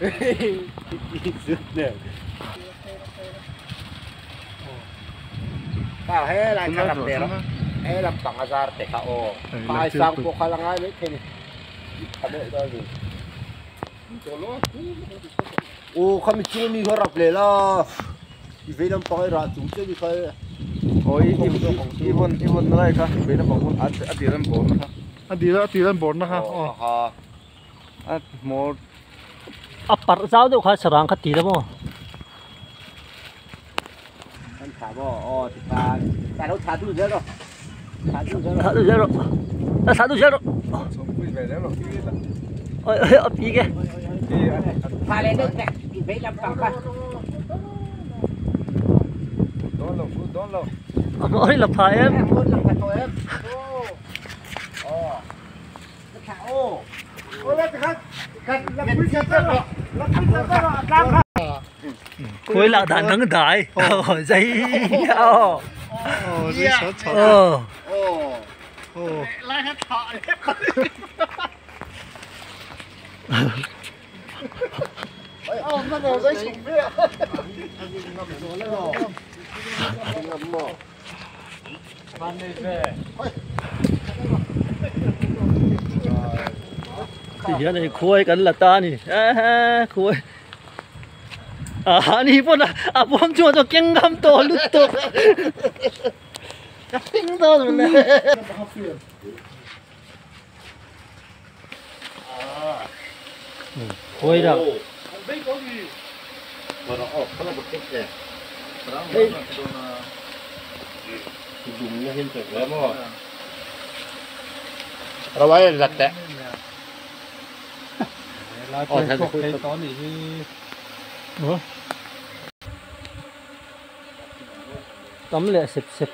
He lai kha ram te rawh he lampang a zar te kha aw phai sang pawh kha la ngai mai thei ni tha deuh dawn a ni aw khami chung ami kha rap leh la i vei lampang a i rah chung chiah ni kha aw i i vawn i vawn na lai kha vei lampang pawn a tir an bawr na kha a tir a tir an bawr na kha aw a hmawr a parh zau deuh kha sarang kha ti la maw. Kan thlah maw aw tikhan ka lo thlah duh zel rawh thlah duh zel rawh thlah duh zel rawh a thlah duh zel rawh oi oi a pi ke thlah leh deuh teh i vei lampang kha dawn lo fu dawn lo a hmawr i la pha em a hmawr i la pha tawh em aw ka thlah aw aw la tikhan tikhan la pui zel rawh la pui zel rawh a tlang kha Khuai lak dan dang dai zai aw Ti hian hei khuai kan la ta a ni khuai a ni pawn a bawm chungah chuan keng ngam tawh lut tawh ka hring dawn mawle khuai dah Tam leh sep sep.